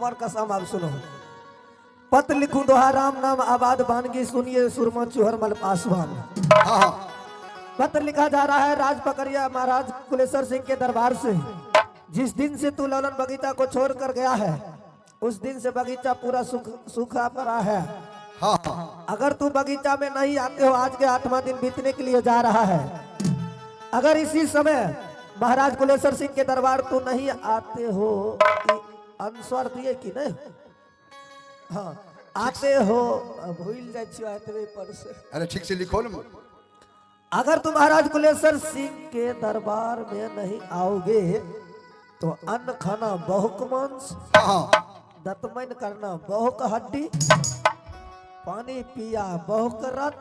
हमर कसम आब सुनो। पत्र लिखूं दोहा राम नाम आबाद बानगी, सुनिए सुरमा चूहरमल पासवान। हाँ हाँ। पत्र लिखा जा रहा है राज पकड़िया महाराज कुलेश्वर सिंह के दरबार से। जिस दिन से तू ललन बगीचा को छोड़ कर गया है उस दिन से बगीचा पूरा सूखा पड़ा है। हाँ हाँ। अगर तू बगीचा में नहीं आते हो, आज के 8वां दिन बीतने के लिए जा रहा है। अगर इसी समय महाराज कुलेश्वर सिंह के दरबार तू नहीं आते हो, आंसर दिए कि नहीं? हाँ आते हो, भूल जाए छियो एतबे पर से। अरे ठीक से लिखो ना। अगर तुम महाराज कुलेश्वर सिंह के दरबार में नहीं आओगे तो अन्न खाना बहुक मांस, हाँ हाँ। दतमन करना बहुक हड्डी, पानी पिया बहुक रत,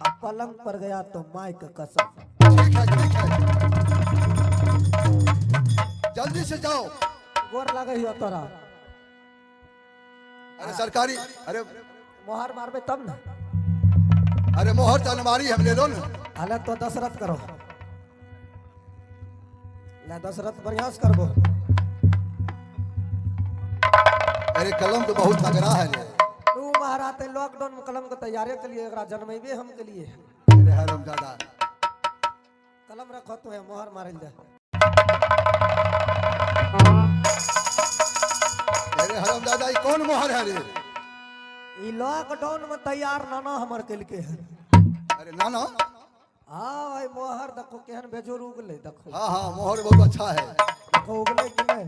आ पलंग पर गया तो माइक कसम। ठीक है ठीक है, जल्दी से जाओ। गोर लगे हो तोरा। अरे सरकारी, अरे मोहर मारबे तब ना। अरे मोहर तो अलमारी हम ले लो ना। अले तो दशरथ करो ले, दशरथ बढ़िया से करबो। अरे कलम तो बहुत तगड़ा है रे। तू महाराज लॉकडाउन में कलम के तैयारी के लिए एकरा जन्मेबे हम के लिए। अरे हरम दादा। कलम रखो तो है मोहर मारल दे। अरे हरम दादा, ये कौन मोहर है रे? ई लॉकडाउन में तैयार नाना हमर केलके है। अरे नाना? हाँ भाई मोहर देखो केहन बेजोर उगले देखो। हाँ हाँ मोहर बहुत अच्छा है। देखो उगले कि नहीं?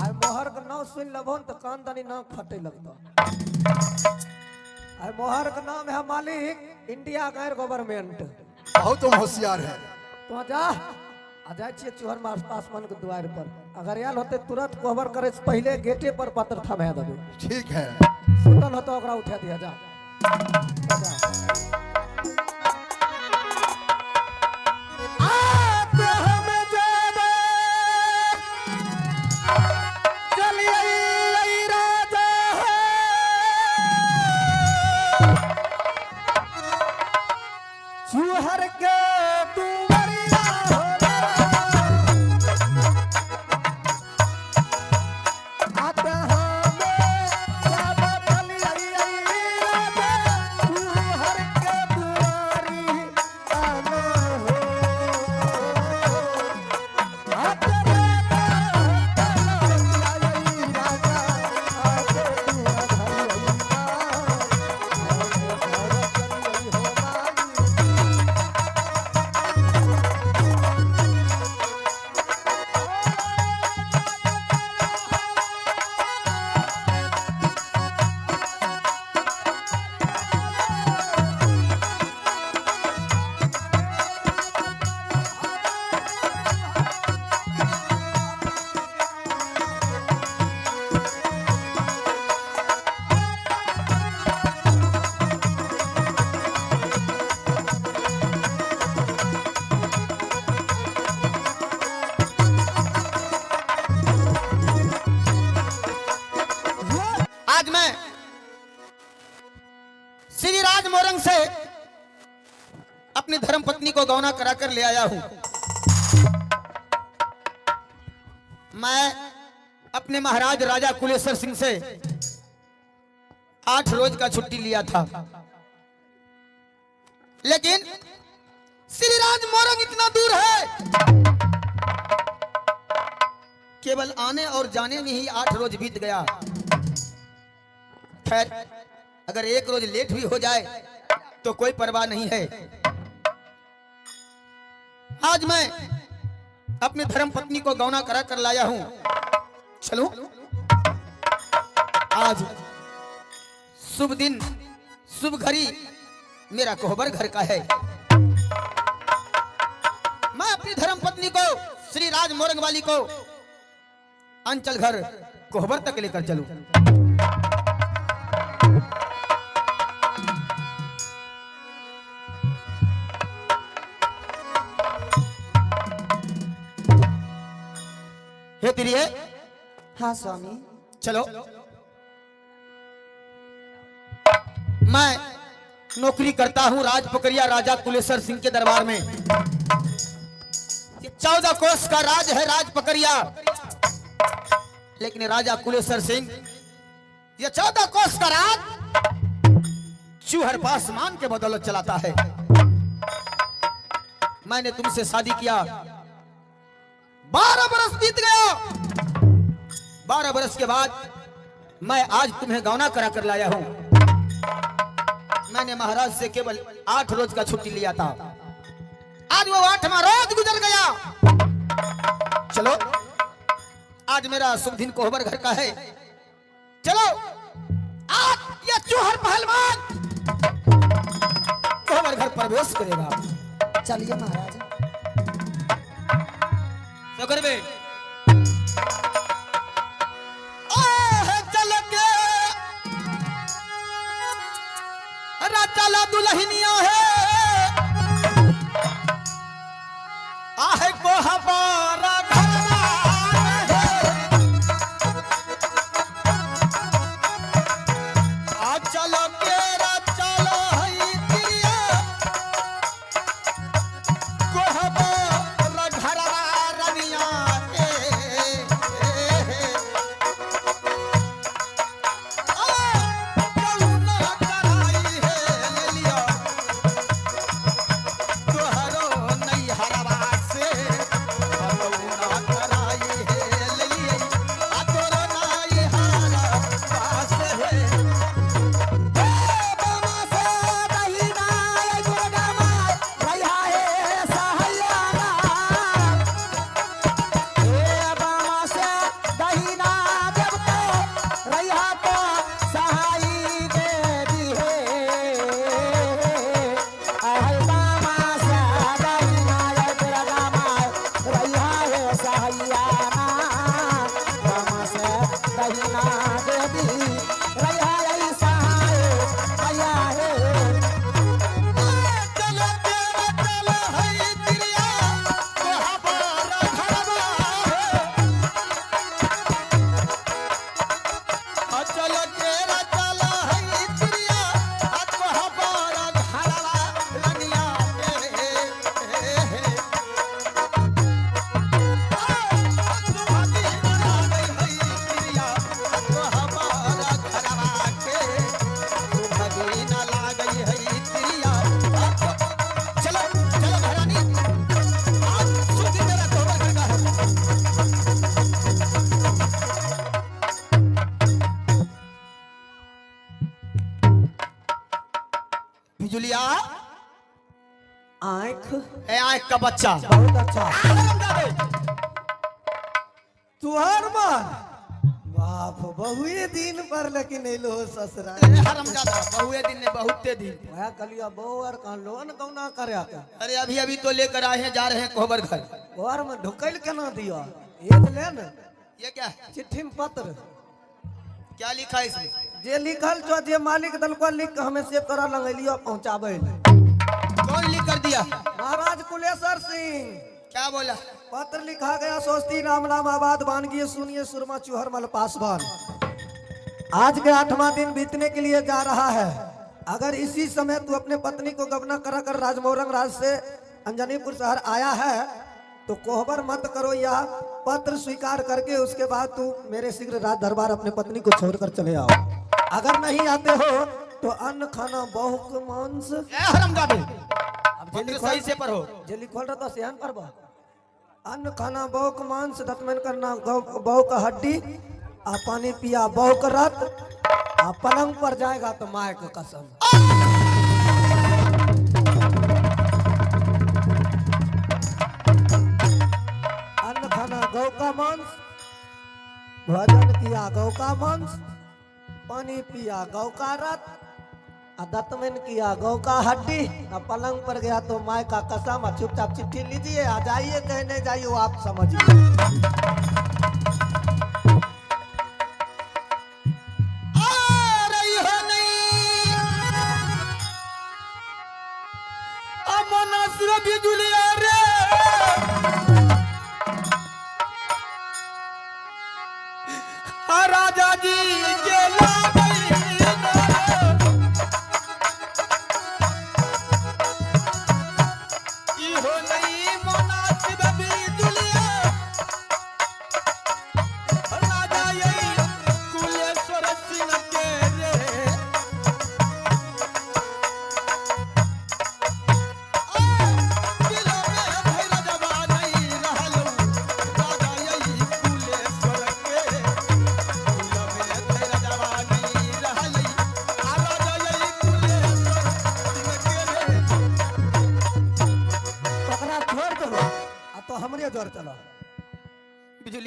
आइ मोहर के नाम सुन लेबो न तो कान दनी नाक फटे लगतो। आइ मोहर के नाम है मालिक इंडिया गैर गवर्नमेंट। बहुत तुम होशियार है। तो जा आ जाए छियै चूहर मार आसमान के द्वार पर। अगर आयल होते तुरंत कोहबर करे से पहले गेटे पर पत्र थमा देबे। ठीक है। सुतल होते ओकरा उठा दिया जा। जा। आते हम जेबे, चलिए राजा है। चूहर के दुवरिया होला। आते हमें सब चलिए राजा, चूहर के दुआरी आना हो। आते राजा, चलिए राजा, आते आज मैं श्री राज मोरंग से अपनी धर्म पत्नी को गौना कराकर ले आया हूं। मैं अपने महाराज राजा कुलेश्वर सिंह से 8 रोज का छुट्टी लिया था, लेकिन श्री राज मोरंग इतना दूर है, केवल आने और जाने में ही 8 रोज बीत गया। खैर, अगर एक रोज लेट भी हो जाए तो कोई परवाह नहीं है। आज मैं अपनी धर्म पत्नी को गौना करा कर लाया हूं। चलो, आज शुभ दिन शुभ घड़ी मेरा कोहबर घर का है। मैं अपनी धर्म पत्नी को श्री राज मोरंग वाली को अंचल घर कोहबर तक लेकर चलूं। हे प्रिय। हाँ स्वामी। चलो, मैं नौकरी करता हूं राजपकड़िया राजा कुलेश्वर सिंह के दरबार में। ये 14 कोस का राज है राजपकड़िया। लेकिन राजा कुलेश्वर सिंह ये 14 कोस का राज चूहर पासमान के बदौलत चलाता है। मैंने तुमसे शादी किया, 12 बरस बीत गया। 12 बरस के बाद मैं आज तुम्हें गौना करा कर लाया हूं। मैंने महाराज से केवल 8 रोज का छुट्टी लिया था, आज वो 8वां रोज गुजर गया। चलो आज मेरा शुभ दिन कोहबर घर का है, चलो आज ये चूहर पहलवान कोहबर घर प्रवेश करेगा। चलिए महाराज। शुक्र बे आह चल के चला दुल्हनिया है, आह कोहबर घरवा है। आ चलो केरा चलो हई तिरिया कोहबर घरवा रनिया हे। आ करुणा कराई है ले लिया तोहरो नैहरवा से, करुणा कराई है ले लिया आ तोरो नैहरवा से। चलो तेरा चलो हई तिरिया कोहबर घरवा है। चलो तेरा चलो हई तिरिया कोहबर घरवा रनिया हे। सुभागी बना गई हई तिरिया कोहबर घरवा के, सुभागी ना लागई हई तिरिया। चलो चलो घरानी, आज शुभ दिन मेरा कोहबर घर का है। बिजुलिया आंख ए आंख का बच्चा बहुत अच्छा। तुहार मन बाप बहुए दिन पर लेकिन एलो ससुरा। हरामजादा बहुए दिन ने बहुते दिन। वह कलिया बहु और कहाँ लोन कौना करे के। अरे अभी अभी तो लेकर आए हैं, जा रहे हैं कोहबर घर। घर में ढुकैल केना दियो, एक ले न ये क्या है? चिट्ठी में पत्र। क्या लिखा है इसमें? जे लिखल छो जे मालिक दलको लिख के हमें से तोरा लगेलियो पहुंचाबे ले। कौन लिख कर दिया? महाराज कुलेश्वर सिंह। क्या बोला? पत्र लिखा गया, स्वस्ति राम राम आबाद बानगी सुनिए सुरमा चूहरमल पासवान। आज के 8वां दिन बीतने के लिए जा रहा है। अगर इसी समय तू अपने पत्नी को गबना करा कर राजमोरंग राज से अंजनीपुर शहर आया है तो कोहबर मत करो, या पत्र स्वीकार करके उसके बाद तू मेरे शीघ्र राज दरबार अपने पत्नी को छोड़कर चले आओ। अगर नहीं आते हो तो अन्न खाना बहु मांस। ए हरामजादे, अब जे पत्र लिखल सही से पढ़ो। जे लिखल रहता सेहन करबा। अन्न खाना बहुक मांस, दतमन करना बहु का हड्डी, आ पानी पिया बहु का रत, आ पलंग पर जाएगा तो my को कसम। अन्न खाना गौ का मांस, भोजन किया गौ का मांस, पानी पिया गौ का रत, आ दतमन किया गौ का हड्डी, आ पलंग पर गया तो my का कसम। आ चुपचाप चिट्ठी लीजिए, आ जाइए कहीं नहीं जाइए वो आप समझिए। आ रही हो नहीं अमना सिर बिजुलिया रे, आ राजा जी के लागई इहो नहीं मना शिव बिजुलिया।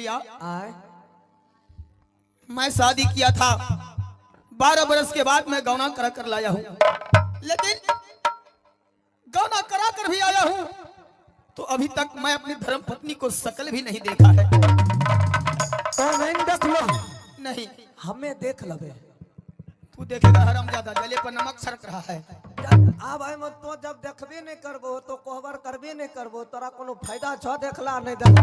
बिटिया, आए। मैं शादी किया था 12 बरस के बाद मैं गौना करा कर लाया हूँ, लेकिन गौना करा कर भी आया हूँ तो अभी तक मैं अपनी धर्म पत्नी को शकल भी नहीं देखा है। तो नहीं देख लो? नहीं। हमें देख लबे। तू देखेगा हरामजादा, जले पर नमक छड़क रहा है। जब आब एहिमे तो जब देखबे नहीं करबो तो कोहबर करबे नहीं करबो, तोरा कोनो फायदा छ देखला नहीं देखला?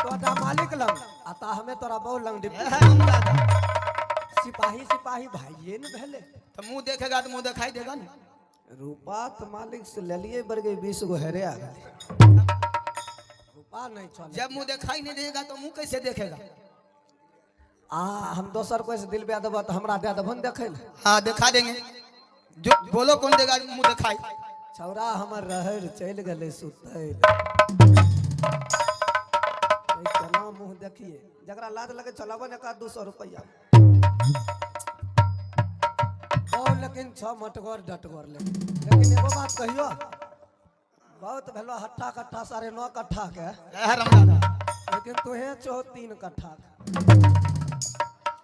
तो जा मालिक लंग आ ता हमें तोरा बहु लंग डिप्टी। हरामजादा। सिपाही सिपाही भाइये ने भेले। तो मुंह देखेगा तो मुंह दिखाई देगा ना। रूपा तो मालिक से लेलिए बढ़ गई, 20 गो हेरे आ गए, रूपा नहीं छल। जब मुंह दिखाई नहीं देगा तो मुंह कैसे देखेगा? आ हम दोसर कोई से दिल बे देबो तो हमरा दे देबो ने देखै ले। हाँ, दिखा देंगे। जो बोलो कौन देगा मुंह दिखाई? छौरा हमर रहर चलि गेलै सुतै ले। ई केना मुँह देखिए? जकरा लाज लगे चलाबो ने एक 200 रुपैआ बहुत, लेकिन छ मटगर डटगर। लेकिन लेकिन एगो बात कहियो, बहुत भेलो हट्ठा कट्ठा 9.5 कट्ठा के। हरामजादा। लेकिन तुहे छो 3 कट्ठा के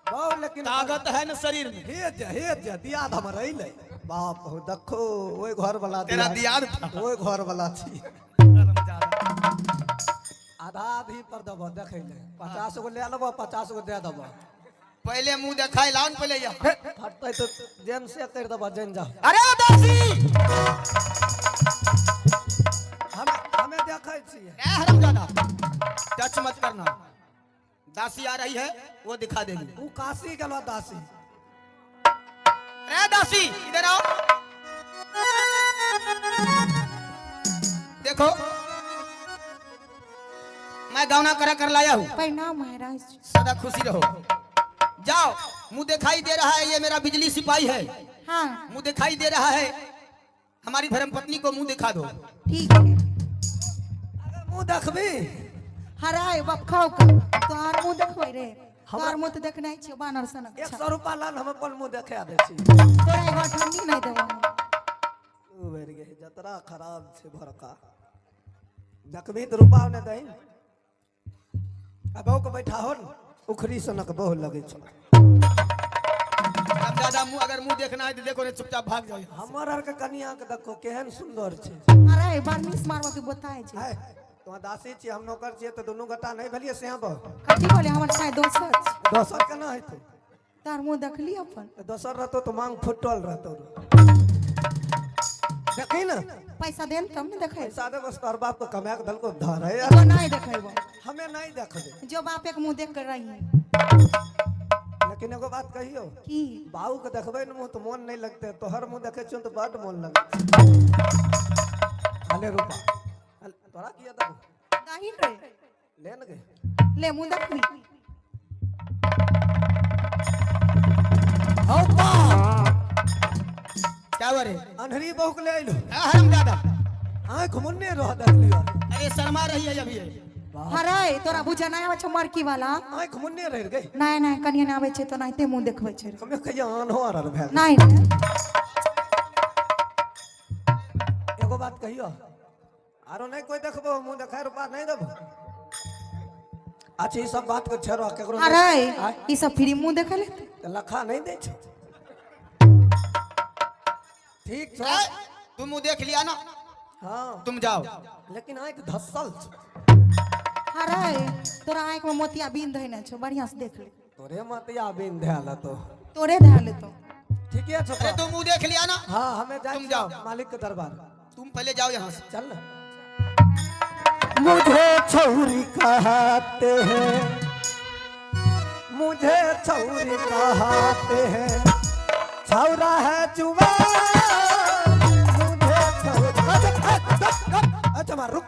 बहुत, लेकिन ताकत है ना शरीर में। हे जे, हे जे, दियाद हमर अइलै बाप हो, देखो ओहि घर वाला। तेरा दियाद था। ओहि घर वाला छी। आधा आधी पर देबो देखै ले, 50 गो ले लेबो, 50 गो दे देबो। पहले मुंह दिखाई लाउन पहले यहाँ। फटतै तो जेन से कर देबो, जेन जा। अरे दासी! हम हमें देखै छियै। ए हरामजादा, टच मत करना। दासी आ रही है, वो दिखा देगी। उ काशी गेलो दासी। अरे दासी, इधर आओ। देखो, मैं गौना करा कर लाया हूँ। प्रणाम महाराज। सदा खुशी रहो। जाओ, मुंह दिखाई दे रहा है? ये मेरा बिजली सिपाही है। हाँ। मुंह दिखाई दे रहा है? हमारी धर्मपत्नी को मुंह दिखा दो। ठीक है। अगर मुँह देखबी? हराय बाप खाओ का तोहार मुंह देखबै रे? तोहार मुंह तऽ देखनाइ छियौ बानर सनक। 100 रुपा लान, हम अपन मुँह देखा दै छी। तोरा एगो अठन्नी नहि देबो हम। उ भरि गेल, जतरा खराब छै भरका। देखबी तऽ रुपा ने दही आ बहू के बैठा हो ने, उखड़ी सनक बहु लगै छौ। अब ज्यादा मुंह, अगर मुंह देखना है तो देखो, नहीं चुपचाप भाग जाओ यहाँ से। हमर आरके कनिया के देखो केहन सुंदर छै। अरे बार्निश मारबा के बताए छै। है तोहाँ दासी छियै, हम नौकर छियै, तऽ दुनू गोटा नहि भेलियै से बहु? कथी बोले? हमर साय दोसर छै। दोसर केना हेतै? तोहार मुंह देखली अपन? तऽ दोसर रहतौ तऽ मांग फुटल रहतौ। देखी ने। पैसा देन तब ने देखै। पैसा देबो से तोहर बाप के कमा के देलको धर है। तो नहीं देखेबो। हमें नहीं देखबै। जो बापे के मुंह देख कर रही है। लेकिन एगो बात कहियो? की? बाबू के देखबै ने मुँह तऽ मोन नहीं लगतै, तोहर मुँह देखै छियौ तऽ बड्ड मोन लगै छै। हले रूपा हले, तोरा किया देबो? दाहिन रे। ले ने गे। ले मुंह देखबी? हौ बा। क्या हुआ रे? अन्हरी बहू के ले अइलो। ए हरामजादा। आँख मुन्ने रह देखलियो। अरे, शर्मा रही है अभी ये। हरे तोरा बुझा नहीं आबै छै मरकी वाला। आँख मुन्ने रह गई। नहीं नहीं, कनिया नहीं आबै छै तो नाहिते मुंह देखबै छै रे। हमे कहिया आन्हो आर भए गेल। नहीं रे। एगो बात कहियो, आरो नहीं कोई देखबो मुँह देखाय रुपा नहीं देबो? अच्छा, ई सब बात के छेड़ो केकरो नहीं- अरे आँय? ई सब फ्री मुंह देखे ले। तऽ लखा नहीं दै छै, ठीक छै। ए, तुम मुंह देख लिया ना? हाँ। तुम जाओ। लेकिन आँख धसल छै। अरे तोरा आँख में मोतिया बिंद है ने छौ, बढ़िया से देख ले। तोरे मतिया बिन धैल तो। तोरे धैल लेतो। ठीके छौ। अरे, तुम मुंह देख लिया ना? हाँ, हमें जाए। तुम जाओ। मालिक के दरबार। तुम पहले जाओ यहाँ से। चल ना। मुझे छौरी कहते हैं, मुझे छौरी कहते हैं, छौरा है जुआ। मुझे छौरी, अच्छा, अच्छा, अच्छा, अच्छा, मार, रुक।